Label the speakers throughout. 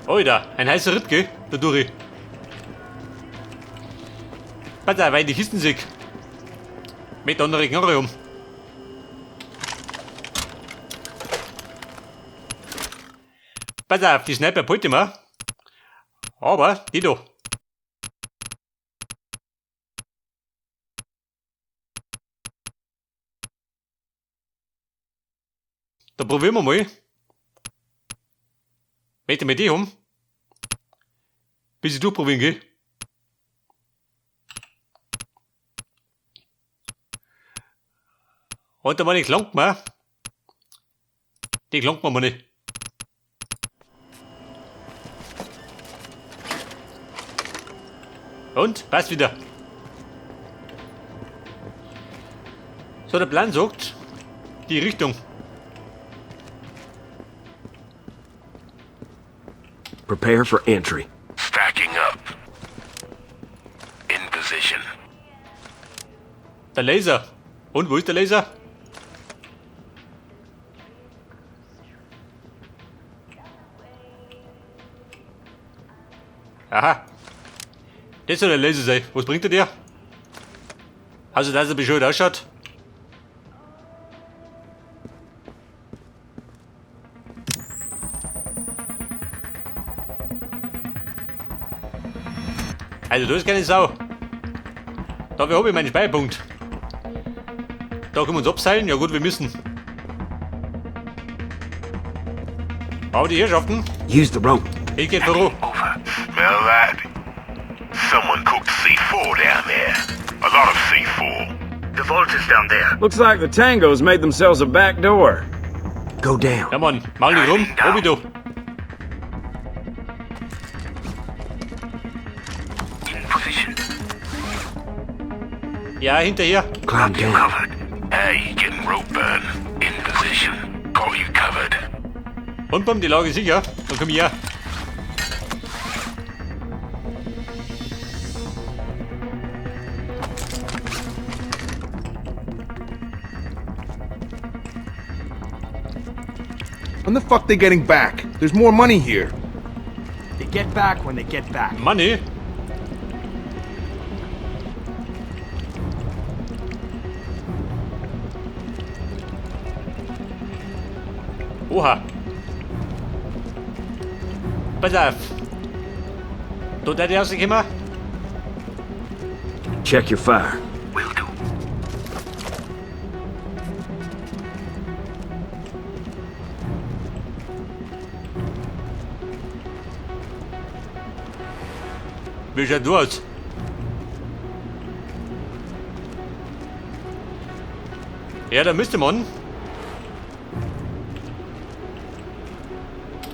Speaker 1: Alter, ein heißer Ritt, gell? Der Duri. Pass auf, weil ich die Kisten sehe. Mit der anderen Knarre um. Pass auf, die Sniper behalte ich mir. Aber die da. Da probieren wir mal. Möchte mit die haben. Bis ich durchprobieren gehe. Und da meine klangt mir. Die klangt mir mal nicht. Und, passt wieder. So, der Plan sagt, die Richtung.
Speaker 2: Prepare for entry.
Speaker 3: Stacking up. In position.
Speaker 1: Der Laser. Und wo ist der Laser? Aha. Das soll der Laser sein. Was bringt er dir? Also, dass er bescheuert ausschaut. Also, da ist keine Sau. Dafür habe ich meinen Speicherpunkt. Da können wir uns abseilen. Ja gut, wir müssen. Aber die Herrschaften,
Speaker 2: Use the rope.
Speaker 1: ich geh voran.
Speaker 3: Over. Smell that? Someone cooked C4 down there. A lot of C4. The vault is down there.
Speaker 4: Looks like the Tangos made themselves a back door.
Speaker 2: Go down.
Speaker 1: Ja Mann, mal nicht rum. Obi du.
Speaker 3: In position.
Speaker 1: Ja, hinterher.
Speaker 2: Climb down.
Speaker 3: Covered. Hey, getting rope burn. In position. Got you covered.
Speaker 1: Und bumm, die Lage ist sicher. Dann komm ich her.
Speaker 5: When the fuck they getting back? There's more money here.
Speaker 6: They get back when they get back.
Speaker 1: Money. Oha. Pass auf. Da der rausgekommen?
Speaker 2: Check your fire.
Speaker 3: Will do.
Speaker 1: Wie schaut du aus? Ja, da müsste man.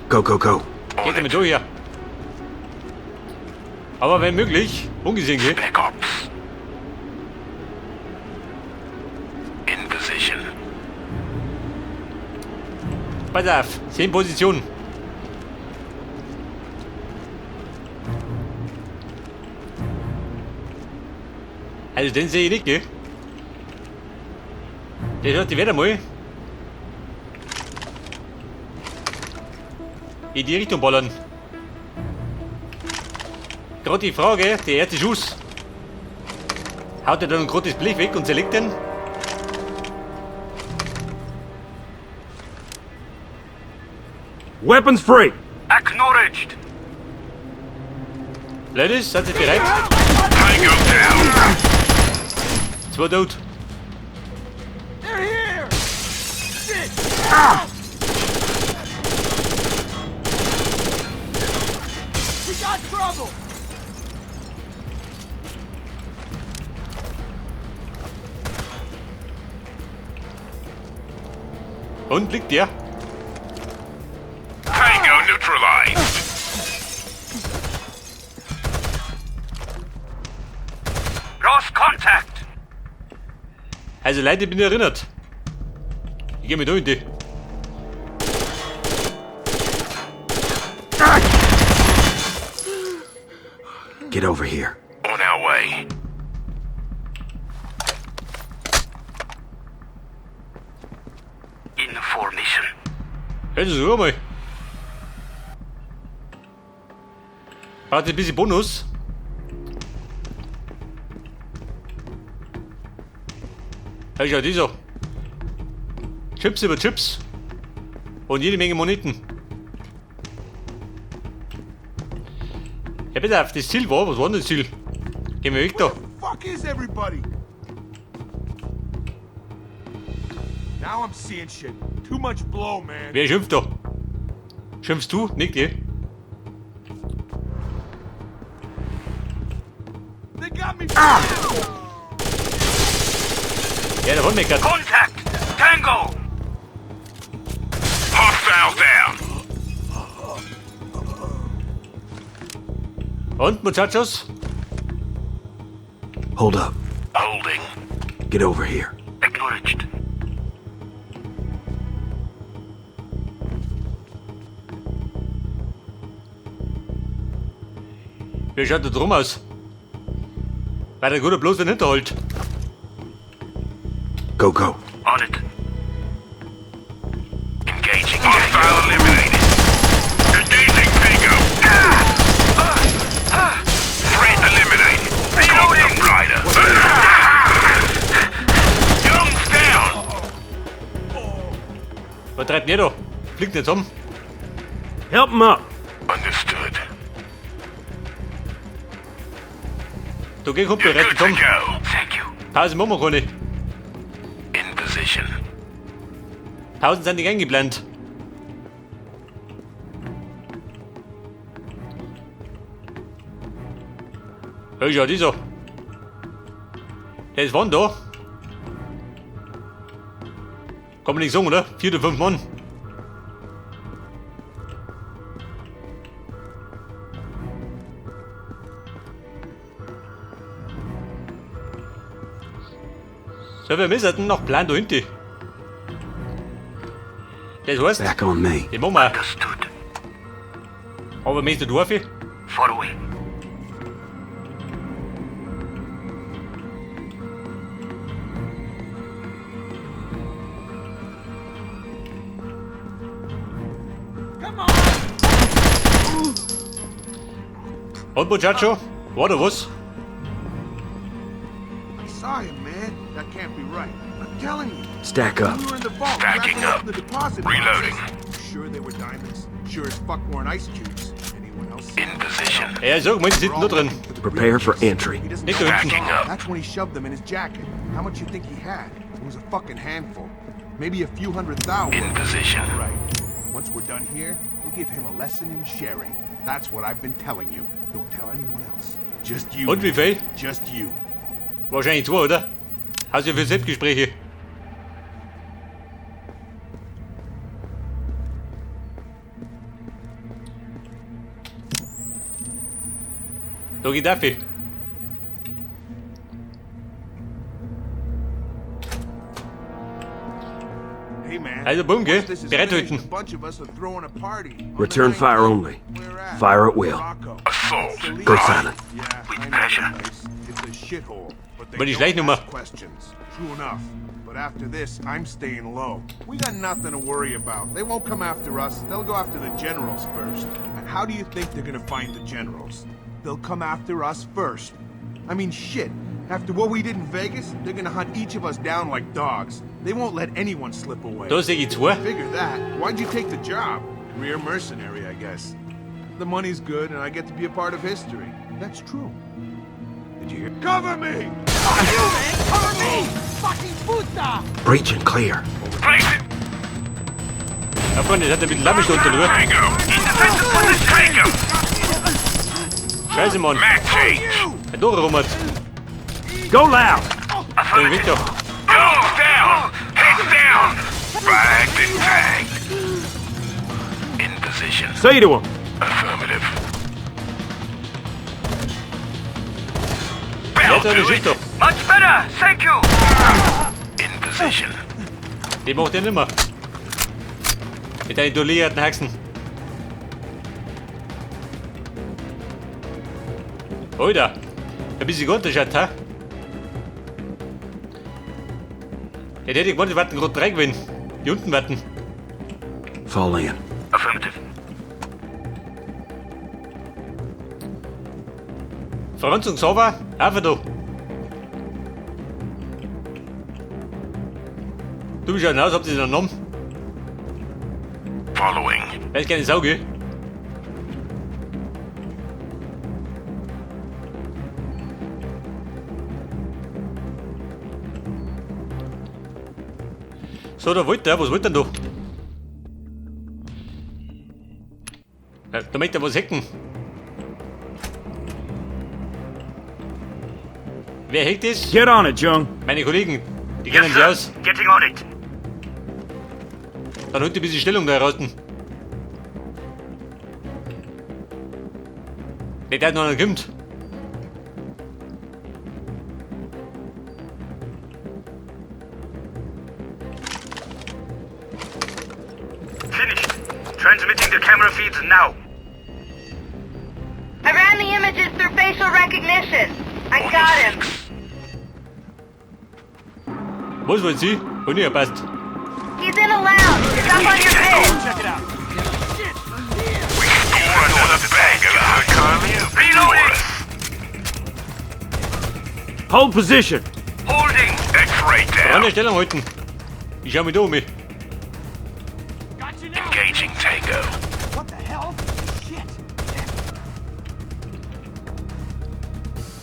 Speaker 2: Go, go, go.
Speaker 1: Geht damit durch hier. Aber wenn möglich, ungesehen geht.
Speaker 3: Spec Ops. In position.
Speaker 1: Pass auf, 10 Positionen. Also den sehe ich nicht, gell? Der hört die Wetter mal. In die Richtung ballern. Gerade die Frage, der erste Schuss. Haut er dann gerade das Blech weg und zerlegt den?
Speaker 4: Weapons free.
Speaker 3: Acknowledged.
Speaker 1: Ladies, seid ihr bereit?
Speaker 3: Tango down.
Speaker 1: Zwei tot.
Speaker 6: They're here! Shit! We got trouble!
Speaker 1: Und liegt der?
Speaker 3: Tango neutralized. Lost contact.
Speaker 1: Also Leute, ich bin erinnert. Ich geh mit da in die.
Speaker 2: Get over here.
Speaker 3: On our way. In formation.
Speaker 1: Hör das mal. Braucht ein bisschen Bonus. Hey, schau die so. Chips über Chips. Und jede Menge Moneten. Ja, bitte auf das Ziel war. Was war denn das Ziel? Gehen wir weg da.
Speaker 5: Where the fuck is everybody? Now I'm seeing shit. Too much blow, man.
Speaker 1: Wer schimpft da? Schimpfst du? Nicht ich.
Speaker 5: They got me.
Speaker 1: Ja, der meckert.
Speaker 3: Contact! Tango! Hostile down!
Speaker 1: Und, Muchachos?
Speaker 2: Hold up.
Speaker 3: Holding.
Speaker 2: Get over here.
Speaker 3: Acknowledged.
Speaker 1: Wie schaut da drum aus? Weil der Gute bloß den Hinterhalt.
Speaker 2: Go, go.
Speaker 3: On it. Engaging. Hostile eliminated. Engaging Tango. Threat eliminated. Reloading. Rider. Guns down.
Speaker 1: Was treibt denn ihr da? Fliegt nicht um.
Speaker 4: Help him up.
Speaker 3: Understood.
Speaker 1: Da geh Kumpel,
Speaker 3: You're
Speaker 1: rett
Speaker 3: good to
Speaker 1: dich um.
Speaker 3: go. Thank you.
Speaker 1: Pause machen wir keine.
Speaker 3: In position.
Speaker 1: Pausen sind nicht eingeplant. Hey, schau die so. Der ist wann da? Kann man nicht sagen, oder? 4 oder 5 Mann. So, wir müssen noch Plan da hinten. Das heißt,
Speaker 2: Back on me.
Speaker 1: den machen wir.
Speaker 3: Understood.
Speaker 1: Aber möchte Dorfe?
Speaker 3: Following.
Speaker 6: Come on!
Speaker 1: Und Muchacho? War da was?
Speaker 5: I saw him, man. That can't be right. I'm telling you.
Speaker 2: Stack up.
Speaker 5: We were in the vault,
Speaker 3: Stacking
Speaker 5: wrapping
Speaker 3: up.
Speaker 5: the deposit
Speaker 3: Reloading.
Speaker 5: boxes. Sure they were diamonds. Sure as fuck weren't ice cubes. Anyone else?
Speaker 3: In position.
Speaker 1: Ja, ich sag mal, die sind nur drin.
Speaker 2: Prepare for entry.
Speaker 5: He doesn't
Speaker 1: Nicht
Speaker 5: know
Speaker 1: da
Speaker 5: what
Speaker 1: hinten.
Speaker 5: he saw.
Speaker 3: Stacking up.
Speaker 5: That's when he shoved them in his jacket. How much you think he had? It was a fucking handful. Maybe a few hundred thousand.
Speaker 3: In position.
Speaker 5: Right. Once we're done here, we'll give him a lesson in sharing. That's what I've been telling you. Don't tell anyone else. Just you.
Speaker 1: Und wie viel?
Speaker 5: Just you.
Speaker 1: Wahrscheinlich zwei, oder? Hast du für Selbstgespräche? Da geht Affi.
Speaker 5: Hey man.
Speaker 1: Also, bumm, gell?
Speaker 5: Once this is
Speaker 1: Bereit
Speaker 5: finished,
Speaker 1: halten.
Speaker 5: a bunch of us are throwing a party. On the
Speaker 2: Return fire
Speaker 5: 19th.
Speaker 2: only.
Speaker 5: Where at?
Speaker 2: Fire at will.
Speaker 5: Morocco.
Speaker 3: Assault.
Speaker 2: Go silent.
Speaker 5: Yeah,
Speaker 3: With
Speaker 5: I know
Speaker 3: pleasure.
Speaker 5: the place. It's a shithole, but they
Speaker 1: Aber die
Speaker 5: don't
Speaker 1: Schleichnummer.
Speaker 5: ask questions. True enough. But after this, I'm staying low. We got nothing to worry about. They won't come after us. They'll go after the generals first. And how do you think they're gonna find the generals? They'll come after us first. I mean, shit. After what we did in Vegas, they're gonna hunt each of us down like dogs. They won't let anyone slip away.
Speaker 1: Da sehe ich zwei.
Speaker 5: Figure that. Why'd you take the job? Career mercenary, I guess. The money's good, and I get to be a part of history. That's true. Did you hear? Cover me!
Speaker 6: Fuck you, man! Cover me! Fucking puta!
Speaker 2: Breach and clear.
Speaker 3: Place it.
Speaker 1: Ja, Freunde, das hat ein bisschen lappig da unten, oder?
Speaker 3: Tango. In defensive position. Tango.
Speaker 1: Scheiße, Mann.
Speaker 3: Mag change.
Speaker 1: Der Dore rummert.
Speaker 4: Go loud.
Speaker 1: Den Victor.
Speaker 3: Guns down. Heads down. Bagged and tagged. In position.
Speaker 4: Say to him.
Speaker 3: Affirmative.
Speaker 1: Jetzt
Speaker 3: Bell
Speaker 1: hat er
Speaker 3: do
Speaker 1: den
Speaker 3: it.
Speaker 1: Victor.
Speaker 6: Much better! Thank you!
Speaker 3: In position.
Speaker 1: Den macht er nimmer. Mit deinen dolierten Haxen. Alter. Ein bisschen runterschaut, ha? Ja, der hätte gemeint, die warten gerade drei gewinnen. Die unten warten.
Speaker 2: Fall in.
Speaker 3: Affirmative.
Speaker 1: Franz und Xaver, einfach da. Du bist ja hinaus, habt ihr den genommen?
Speaker 3: Following.
Speaker 1: Weiß keine Sau, gell? So, da wollte er, was wollte denn da? Ja, da möchte er was hacken. Wer hackt das?
Speaker 4: Get on it, Jung.
Speaker 1: Meine Kollegen, die
Speaker 3: Yes,
Speaker 1: kennen sich
Speaker 3: sir.
Speaker 1: aus.
Speaker 3: Getting on it.
Speaker 1: Dann holt die ein bisschen Stellung da heraus. Nicht, der hat noch einer kommt.
Speaker 3: Finished. Transmitting the camera feeds now.
Speaker 7: I ran the images through facial recognition. I got him.
Speaker 1: Was wollen Sie? Und nicht passt.
Speaker 7: He's in a lounge. It's up on your vid.
Speaker 6: Check it out.
Speaker 3: We score another banger. Reloading.
Speaker 4: Hold position.
Speaker 3: Holding. X-ray
Speaker 1: An der
Speaker 3: down.
Speaker 1: Stellung halten. Ich schau mich da um.
Speaker 6: Got you now.
Speaker 3: Engaging Tango.
Speaker 6: What the hell? Shit.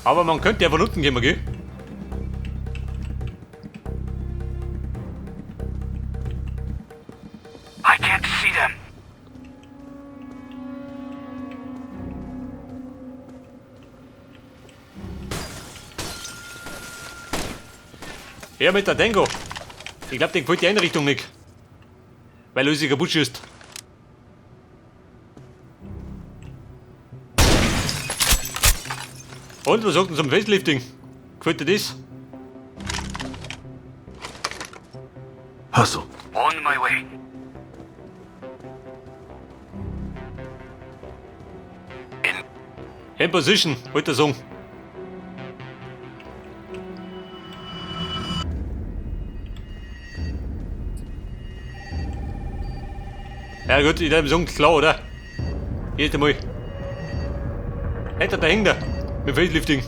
Speaker 1: Aber man könnte ja von unten gehen, gell?
Speaker 3: I can't see them.
Speaker 1: Ja, mit der Tango. Ich glaub, den gefällt die Einrichtung nicht. Weil er sich kaputt schießt. Und was sagt denn zum Facelifting? Gefällt dir das?
Speaker 2: Hustle.
Speaker 3: On my way. In
Speaker 1: In position, wollte er sagen. Ja gut, ich würde sagen, klar, oder? Hier ist einmal. Alter, da hängt er. Mit Facelifting.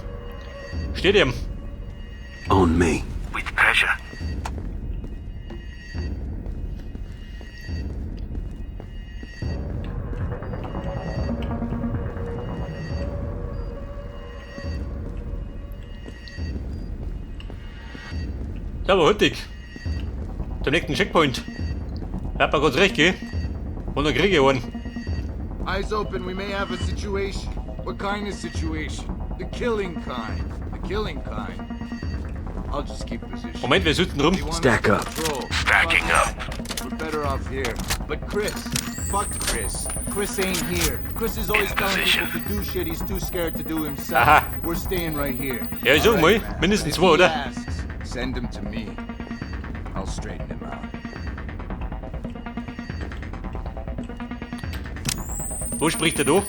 Speaker 1: Steht ihm.
Speaker 2: On me.
Speaker 3: with pleasure.
Speaker 1: Ist aber hurtig. Zum nächsten Checkpoint. Da hat man ganz recht, gell? Und dann kriege ich einen.
Speaker 5: Eyes open, we may have a situation. What kind of situation? The killing kind. The killing kind. I'll just keep position.
Speaker 1: Moment, wer sitzt denn rum?
Speaker 5: They want us
Speaker 2: Stack
Speaker 5: to
Speaker 2: up.
Speaker 5: patrol.
Speaker 3: Stacking
Speaker 5: Fuck
Speaker 3: up.
Speaker 5: that. We're better off here. But Chris, fuck Chris. Chris ain't here. Chris is always
Speaker 3: In
Speaker 5: telling
Speaker 3: position.
Speaker 5: people to do shit he's too scared to do himself.
Speaker 1: Aha.
Speaker 5: We're staying right here.
Speaker 1: Ja, ich sag
Speaker 5: All
Speaker 1: mal,
Speaker 5: man.
Speaker 1: mindestens
Speaker 5: If
Speaker 1: zwei,
Speaker 5: he
Speaker 1: oder?
Speaker 5: asks, send him to me. I'll straighten him out.
Speaker 1: Wo spricht er da?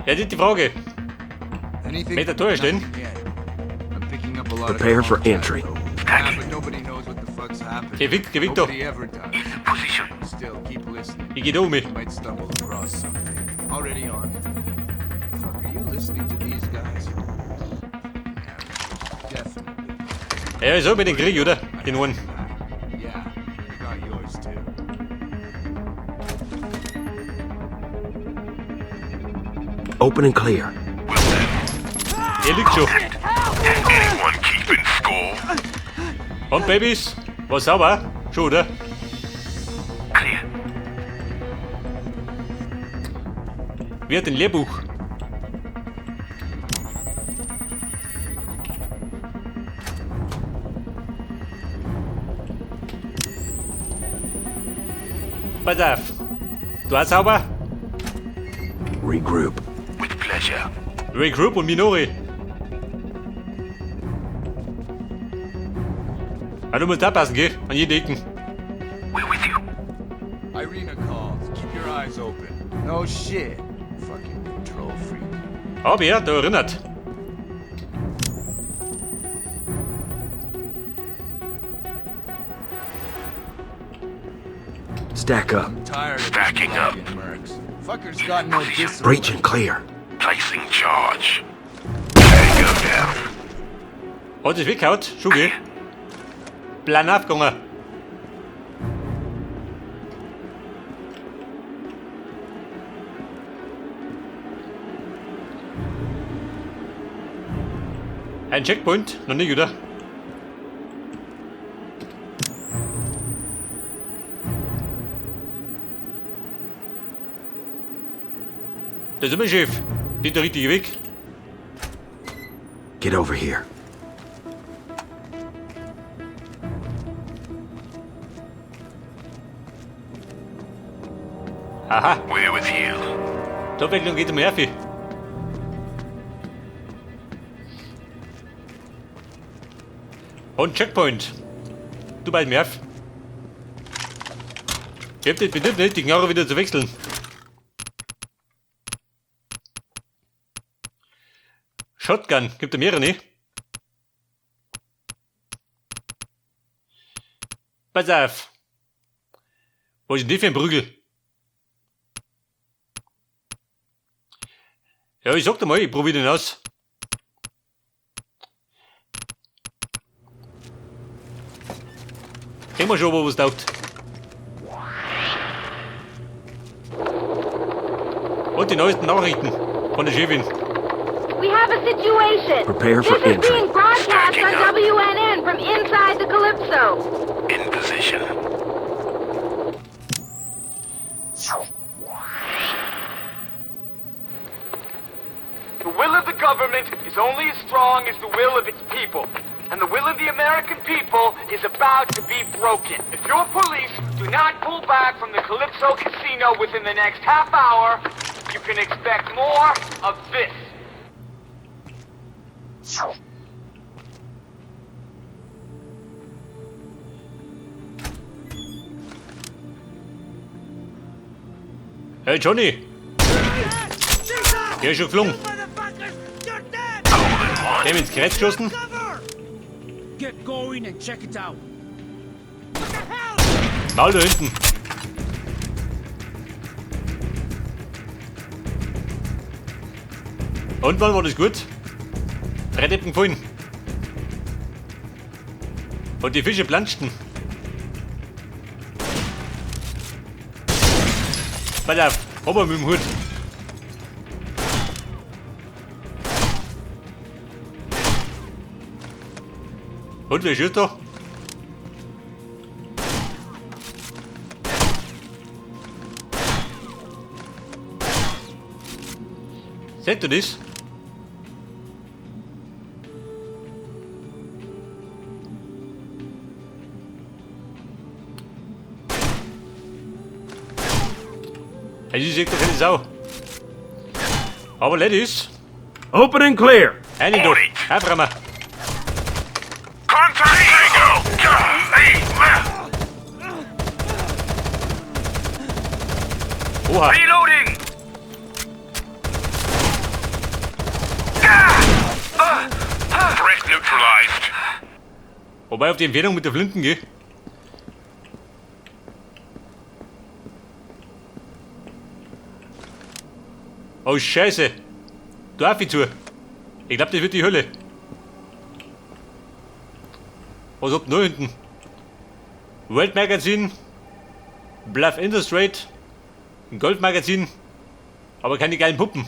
Speaker 1: Ja, das ist die Frage.
Speaker 5: Anything?
Speaker 1: Mit der Tür stehen.
Speaker 5: Nothing yet. I'm picking up a lot of
Speaker 2: Prepare for
Speaker 5: contact,
Speaker 2: entry.
Speaker 5: though. Yeah, but nobody knows what the fuck's happening.
Speaker 1: Geh weg, geh weg da.
Speaker 5: Nobody ever does.
Speaker 3: In position.
Speaker 5: Still, keep listening.
Speaker 1: Ich geh da um.
Speaker 5: You might stumble across something. Already on it. Fuck, are you listening to these guys? Fucking amateurs. Definitely.
Speaker 1: Ja, ich sag mir den Krieg, oder? Den einen.
Speaker 5: Yeah, I got yours too.
Speaker 2: Open and clear.
Speaker 3: Will do.
Speaker 1: Der liegt schon.
Speaker 3: Anyone keeping score?
Speaker 1: Und Babys? War sauber? Schon, oder?
Speaker 3: Clear.
Speaker 1: Wer hat ein Lehrbuch? Pass auf. Du auch sauber?
Speaker 2: Regroup.
Speaker 3: With pleasure.
Speaker 1: Regroup und Minori. Ah, du musst aufpassen, gell? An jede Ecken.
Speaker 3: We're with you.
Speaker 5: Irina called. Keep your eyes open. No shit. Fucking control freak.
Speaker 1: Aber ja, da erinnert.
Speaker 2: Stack up.
Speaker 6: Tired of
Speaker 3: Stacking up.
Speaker 6: Mercs. Fuckers got no discipline.
Speaker 2: Breach and clear.
Speaker 3: Placing charge. Tango down.
Speaker 1: Hat sich weggehauen, schon gell? Plan aufgegangen. Ein Checkpoint? Noch nicht, oder? Da sind wir, Chef. Nicht der richtige Weg.
Speaker 2: Get over here.
Speaker 1: Aha,
Speaker 3: We're with you.
Speaker 1: die Abwicklung geht um Herfi. Und Checkpoint. Du bald mir auf. Ich hab das Bedürfnis, die Knarre wieder zu wechseln. Shotgun, gibt er mehrere, ne? Pass auf. Wo ist denn die für ein Prügel? Ja, ich sag dir mal, ich probier den aus. Sehen wir schon, wo was taugt. Und die neuesten Nachrichten von der Chefin.
Speaker 7: We have a situation.
Speaker 2: Prepare for
Speaker 7: This is
Speaker 2: entry.
Speaker 7: being broadcast on
Speaker 3: Stacking up.
Speaker 7: WNN from inside the Calypso.
Speaker 3: In position.
Speaker 6: The will of the government is only as strong as the will of its people. And the will of the American people is about to be broken. If your police do not pull back from the Calypso Casino within the next half hour, you can expect more of this.
Speaker 1: Hey Johnny! Der ist schon geflogen. Dem ins Kreuz geschossen.
Speaker 4: Get going and check it out.
Speaker 1: Maul da hinten. Und wann war das gut? Drei Deppen gefallen. Und die Fische planschten. Pass auf, Hopp mit dem Hut. Und wer schießt da? Seht ihr das? Es ist echt doch keine Sau. Aber Ladies,
Speaker 4: Open and clear.
Speaker 1: eine doch. Aufräumen.
Speaker 3: Contact Tango! Hey,
Speaker 1: Oha.
Speaker 3: Reloading! Threat neutralized.
Speaker 1: Wobei auf die Entfernung mit der Flinten geh. Oh Scheiße. Darf ich zu? Ich glaub, das wird die Hölle. Was habt ihr noch hinten? World Magazine, Bluff Illustrated, ein Golf Magazin, aber keine geilen Puppen.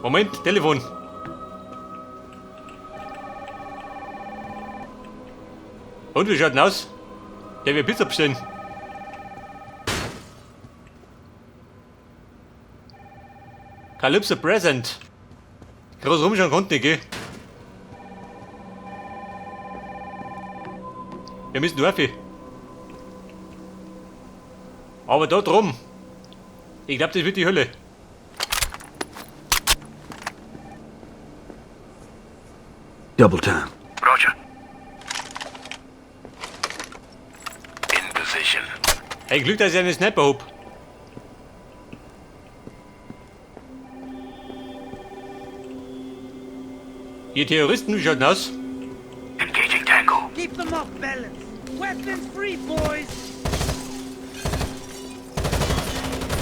Speaker 1: Moment, Telefon. Und wie schaut denn aus? Der will Pizza bestellen. Calypso Present. Groß rumschauen konnte nicht, gell? Wir müssen durch. Aber da drum. Ich glaub, das wird die Hölle.
Speaker 2: Double time.
Speaker 3: Roger. In position.
Speaker 1: Ein Glück, dass ich einen Sniper hab. Ihr Terroristen, wie schaut denn aus?
Speaker 4: Keep them off balance. Weapons free, boys.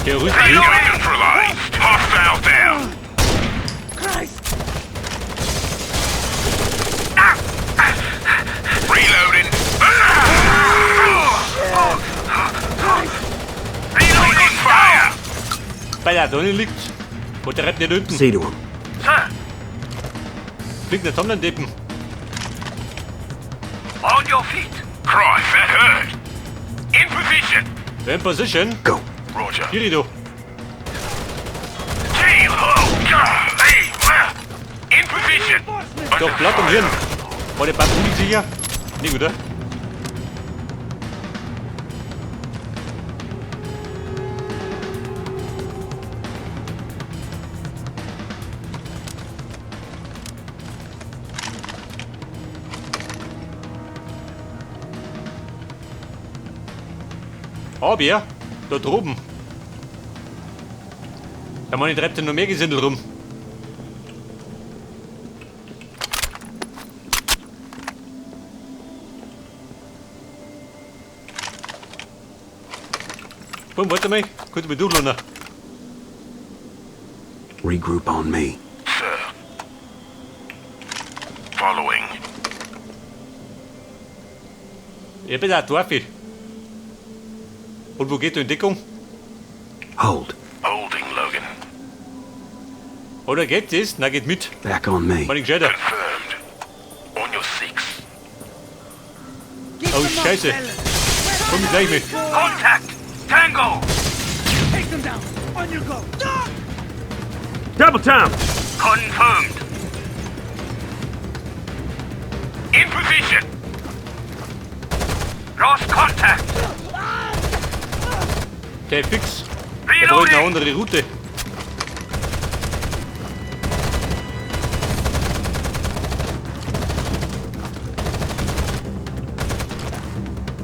Speaker 1: Terroristen.
Speaker 3: Tango neutralized. Hostile down.
Speaker 4: Christ!
Speaker 3: Reloading. Reloading fire.
Speaker 1: Bei der da liegt. Wo der Rap nicht unten.
Speaker 2: See to him.
Speaker 3: Sir,
Speaker 1: Fliegt nicht zusammen, Deppen.
Speaker 3: on your feet. Christ, that hurt. In position.
Speaker 1: In position.
Speaker 2: Go.
Speaker 3: Roger.
Speaker 1: Kirido.
Speaker 3: In position.
Speaker 1: Doch, platt am Hirn. War der Patrouille sicher? Nicht, oder? Aber, da droben. Da meine treibt ja noch mehr Gesindel rum. Komm, warte mal, kurz mal durchlaufen.
Speaker 2: Regroup on me.
Speaker 3: Sir. Following.
Speaker 1: Ich bin auch Dorfi. Und wo geht du in Deckung?
Speaker 2: Hold.
Speaker 3: Holding, Logan.
Speaker 1: Oder geht das? Na, geht mit.
Speaker 2: Back on me.
Speaker 1: War nicht gescheiter.
Speaker 3: Confirmed. On your six.
Speaker 4: Keep
Speaker 1: Oh,
Speaker 4: them off
Speaker 1: Scheiße.
Speaker 4: balance.
Speaker 1: Komm ich gleich mit.
Speaker 3: Contact! Tango!
Speaker 4: Take them down. On your go. Double time.
Speaker 3: Confirmed. In position. Lost contact.
Speaker 1: Der fix. Der braucht eine
Speaker 3: Reloading.
Speaker 1: andere Route.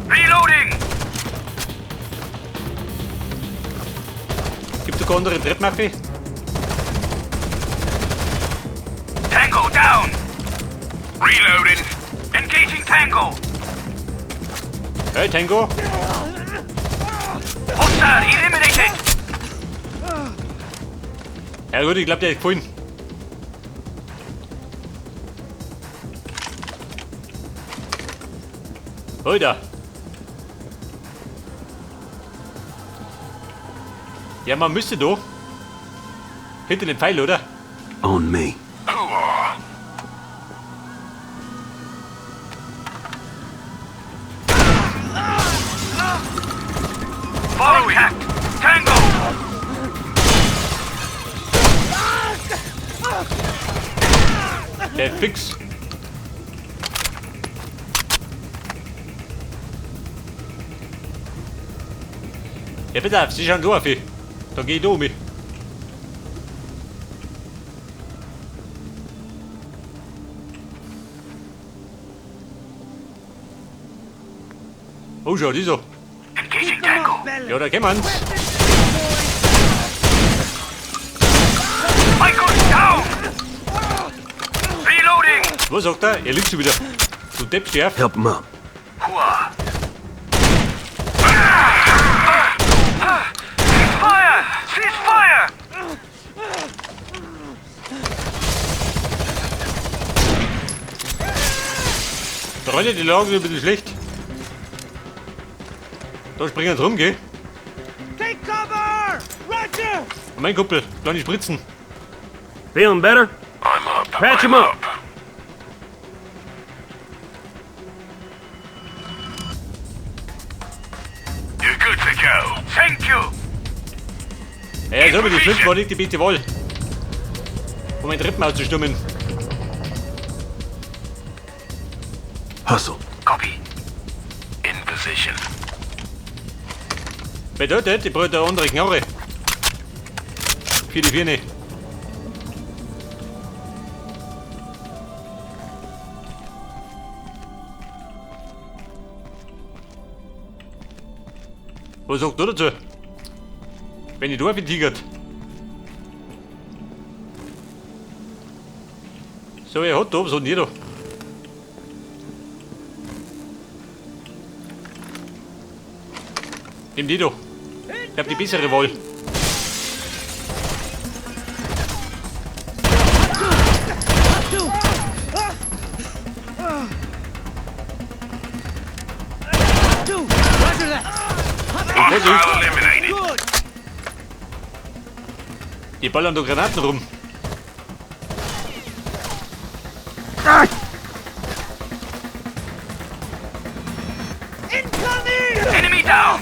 Speaker 3: Reloading.
Speaker 1: Gibt es keine andere Treppmaffe?
Speaker 3: Tango down. Reloading. Engaging Tango.
Speaker 1: Hey, Tango.
Speaker 3: Hostile eliminated.
Speaker 1: Ja gut, ich glaube, der ist gefallen. Alter. Ja, man müsste doch. Hinter den Pfeil, oder?
Speaker 2: On me.
Speaker 3: Following. Tango.
Speaker 1: Der fix. Ja, bitte, Sie schauen da auf. Da geh ich da um. Oh, schau, die so.
Speaker 3: Engaging Tango.
Speaker 1: Ja, da kommen sie.
Speaker 3: Michael down. Reloading.
Speaker 1: Was sagt er? Er liegt schon wieder. Du Depp, steh auf.
Speaker 2: Help him up.
Speaker 3: Hua. Cease fire! Cease fire!
Speaker 1: Freunde, die Lage ist ein bisschen schlecht. Da springen sie rum, gell?
Speaker 4: Take cover! Roger!
Speaker 1: Mein Kumpel, kleine Spritzen.
Speaker 4: Feeling better?
Speaker 3: I'm up.
Speaker 4: Patch
Speaker 3: I'm
Speaker 4: him up.
Speaker 3: You're good to go. Thank you.
Speaker 1: Ja, so, aber die Flucht war nicht die beste Wahl. Um meine Treppen auszustummen.
Speaker 2: Hustle.
Speaker 3: Copy. In position.
Speaker 1: Bedeutet, ich brauche eine andere Knarre. Für die Firne. Was sagt du dazu? Wenn ich da tigert. So, er hat da, was hat denn ihr da? Nimm die doch. Ich hab die bessere Wahl. Die ballern doch Granaten rum.
Speaker 4: Incoming!
Speaker 3: Enemy down!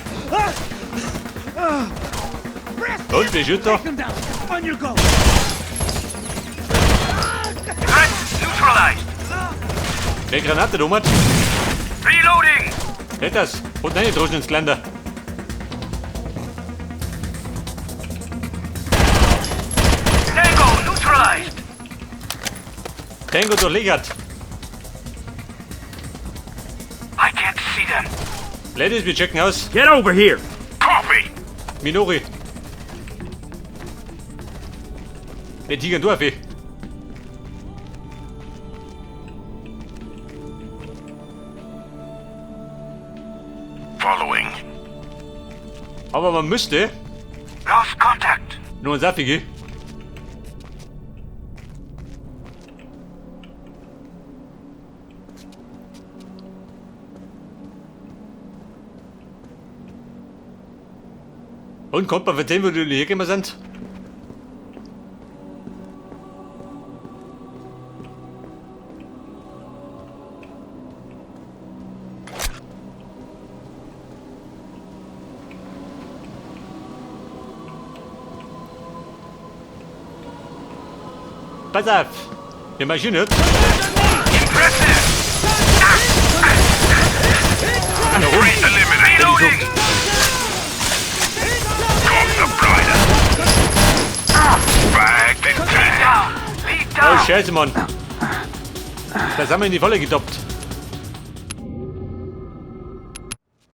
Speaker 1: Und wer schießt da?
Speaker 4: Take them down! On your go!
Speaker 3: Threat neutralized!
Speaker 1: Wer Granate rum hat?
Speaker 3: Reloading!
Speaker 1: Hätt das. Und nein, droschen ins Geländer.
Speaker 3: Tango neutralized!
Speaker 1: Tango durchlöchert.
Speaker 3: I can't see them.
Speaker 1: Ladies, wir checken aus.
Speaker 8: Get over here!
Speaker 3: Copy!
Speaker 1: Minori. Der Tiger Dorf.
Speaker 3: Following.
Speaker 1: Aber man müsste
Speaker 3: Lost contact.
Speaker 1: nur ein Saftige. Und kommt man erzählen, wo die hergekommen sind? Pass auf! Die Maschine.
Speaker 3: Impressive! Threat eliminated. Reloading! Got the blinder. Bagged and tagged. Lead down! Lead
Speaker 1: Oh,
Speaker 3: down!
Speaker 1: Scheiße, Mann. Da sind wir in die Falle getoppt.